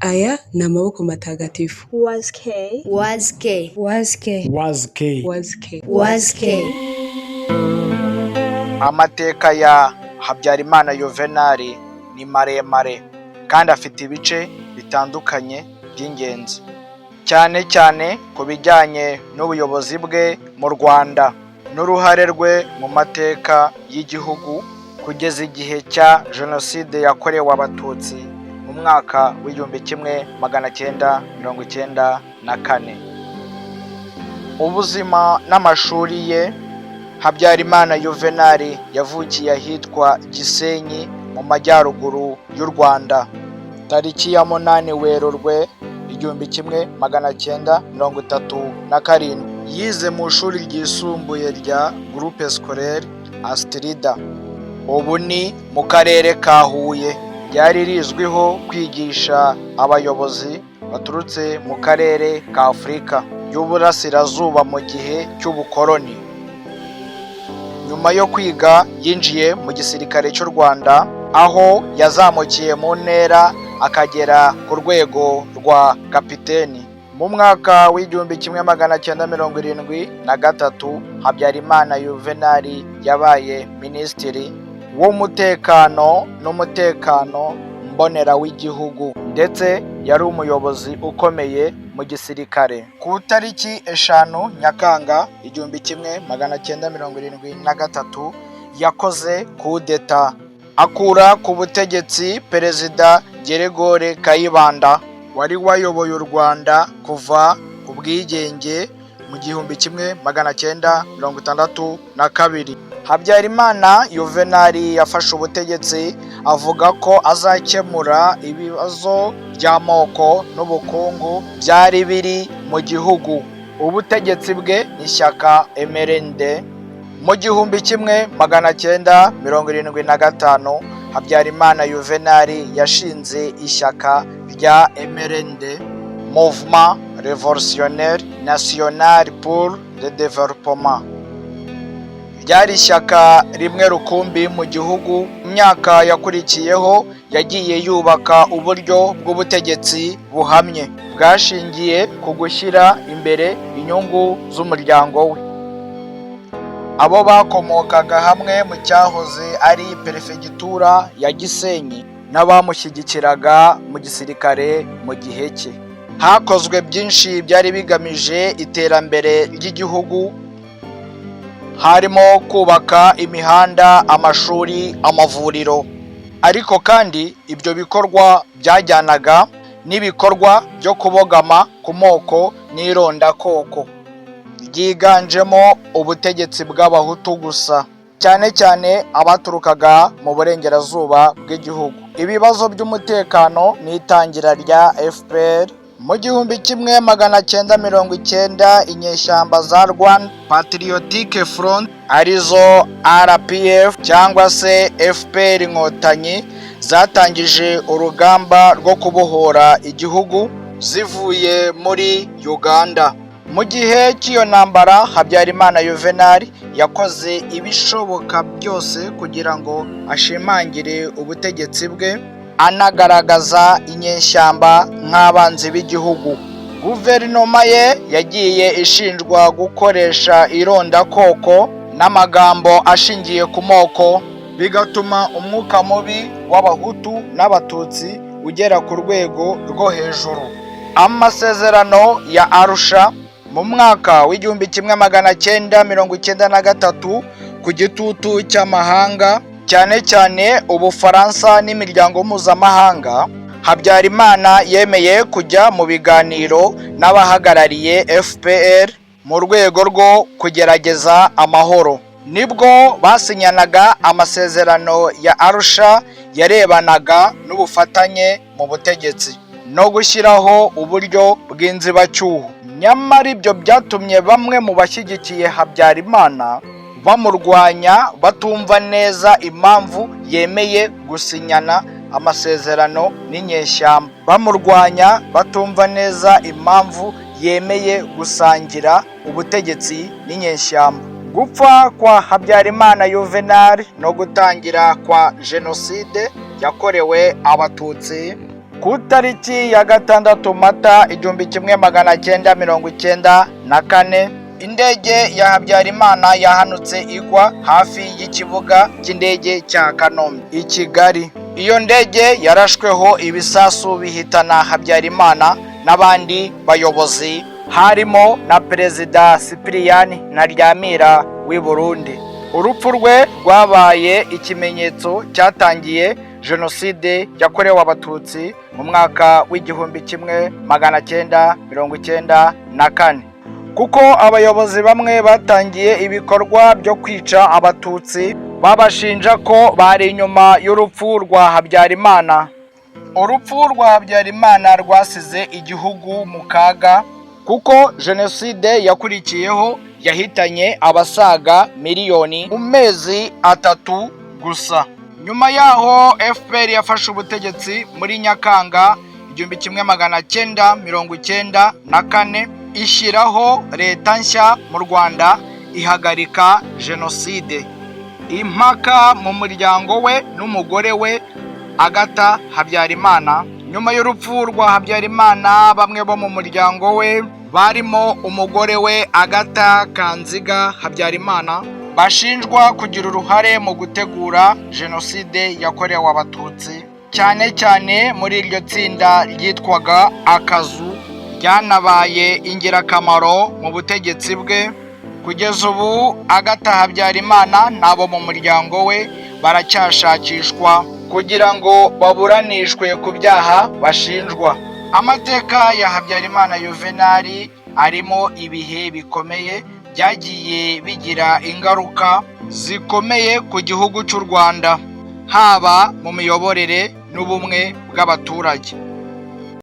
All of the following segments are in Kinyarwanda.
Aya ni amaboko matagatifu. Was K. Was K. Was K. Was K. Was K. Was K. Amateka ya Habyarimana Yuvenali ni maremare kandi afite ibice bitandukanye by'ingenzi, cyane cyane ku bijyanye n'ubuyobozi bwe mu Rwanda n'uruhare rwe mu mateka y'igihugu kugeza igihe cya Jenoside yakorewe Abatutsi mu mwaka w'1994. Ubuzima n'amashuri ye: Habyarimana Yuvenali yavukiye ahitwa Gisenyi mu majyaruguru y'u Rwanda, tariki ya 8 Werurwe 1937. Yize mu ishuri ryisumbuye rya Groupe Scolaire Astrida, ubu ni mu karere ka Huye, ryari rizwiho kwigisha abayobozi baturutse mu karere ka Afurika y'Uburasirazuba mu gihe cy'ubukoloni. Nyuma yo kwiga, yinjiye mu gisirikare cy'u Rwanda, aho yazamukiye mu ntera akagera ku rwego rwa kapiteni. Mu mwaka w'1973, Habyarimana Yuvenali yabaye Minisitiri w'Umutekano n'Umutekano Mbonera w'igihugu, ndetse yari umuyobozi ukomeye mu gisirikare. Ku itariki 5 Nyakanga 1973, yakoze kudeta akura ku butegetsi Perezida Geregore Kayibanda wari wayoboye u Rwanda kuva ku bwigenge mu 1962. Habyarimana Yuvenali yafashe ubutegetsi avuga ko azakemura ibibazo by'amoko n'ubukungu byari biri mu gihugu. Ubutegetsi bwe n'ishyaka MRND. Mu 1975, Habyarimana Yuvenali yashinze ishyaka rya MRND, Mouvement Révolutionnaire National pour le Développement. Ryari ishyaka rimwe rukumbi mu gihugu. Mu myaka yakurikiyeho, yagiye yubaka uburyo bw'ubutegetsi buhamye bwashingiye ku gushyira imbere inyungu z'umuryango we, abo bakomokaga hamwe mu cyahoze ari Perefegitura ya Gisenyi n'abamushyigikiraga mu gisirikare. Mu gihe cye hakozwe byinshi byari bigamije iterambere ry'igihugu, harimo kubaka imihanda, amashuri, amavuriro. Ariko kandi ibyo bikorwa byajyanaga n'ibikorwa byo kubogama ku moko n'irondakoko ryiganjemo ubutegetsi bw'Abahutu gusa, cyane cyane abaturukaga mu burengerazuba bw'igihugu. Ibibazo by'umutekano n'itangira rya FPR: mu 1990, inyeshyamba za Rwanda Patriotic Front, arizo RPF cyangwa se FPR Inkotanyi, zatangije urugamba rwo kubohora igihugu zivuye muri Uganda. Mu gihe cy'iyo ntambara, Habyarimana Yuvenali yakoze ibishoboka byose kugira ngo ashimangire ubutegetsi bwe, anagaragaza inyeshyamba nk'abanzi b'igihugu. Guverinoma ye yagiye ishinjwa gukoresha irondakoko n'amagambo ashingiye ku moko, bigatuma umwuka mubi w'Abahutu n'Abatutsi ugera ku rwego rwo hejuru. Amasezerano ya Arusha: mu mwaka w'1993, ku gitutu cy'amahanga, cyane cyane Ubufaransa n'imiryango mpuzamahanga, Habyarimana yemeye kujya mu biganiro n'abahagarariye FPR mu rwego rwo kugerageza amahoro. Nibwo basinyanaga amasezerano ya Arusha yarebanaga n'ubufatanye mu butegetsi no gushyiraho uburyo bw'inzibacyuho. Nyamara ibyo byatumye bamwe mu bashyigikiye Habyarimana bamurwanya, batumva neza impamvu yemeye gusinyana amasezerano n'inyeshyamba, bamurwanya batumva neza impamvu yemeye gusangira ubutegetsi n'inyeshyamba. Gupfa kwa Habyarimana Yuvenali no gutangira kwa Jenoside yakorewe Abatutsi. Ku tariki ya 6 Mata 1994, indege ya Habyarimana yahanutse igwa hafi y'ikibuga cy'indege cya Kanombe i Kigali. Iyo ndege yarashweho ibisasu bihitana Habyarimana n'abandi bayobozi, harimo na Perezida Sipiriyani Ntaryamira w'i Burundi. Urupfu rwe rwabaye ikimenyetso cyatangiye Jenoside yakorewe Abatutsi mu mwaka w'1994, kuko abayobozi bamwe batangiye ibikorwa byo kwica Abatutsi babashinja ko bari inyuma y'urupfu rwa Habyarimana. Urupfu rwa Habyarimana rwasize igihugu mu kaga, kuko jenoside yakurikiyeho yahitanye abasaga miliyoni mu mezi 3 gusa. Nyuma yaho FPR yafashe ubutegetsi muri Nyakanga 1994, ishyiraho leta nshya mu Rwanda, ihagarika jenoside. Impaka mu muryango we n'umugore we Agata Habyarimana. Nyuma y'urupfu rwa Habyarimana, bamwe bo mu muryango we barimo umugore we Agata Kanziga Habyarimana bashinjwa kugira uruhare mu gutegura jenoside yakorewe Abatutsi, cyane cyane muri iryo tsinda ryitwaga Akazu, ryanabaye ingirakamaro mu butegetsi bwe. Kugeza ubu Agata Habyarimana n'abo mu muryango we baracyashakishwa kugira ngo baburanishwe ku byaha bashinjwa. Amateka ya Habyarimana Yuvenali arimo ibihe bikomeye byagiye bigira ingaruka zikomeye ku gihugu cy'u Rwanda, haba mu miyoborere n'ubumwe bw'abaturage.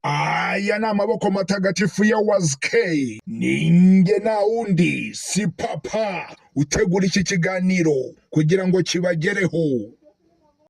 Aya ni amaboko matagatifu ya Wazike. Ninjye nta wundi si papa utegura iki kiganiro kugira ngo kibagereho.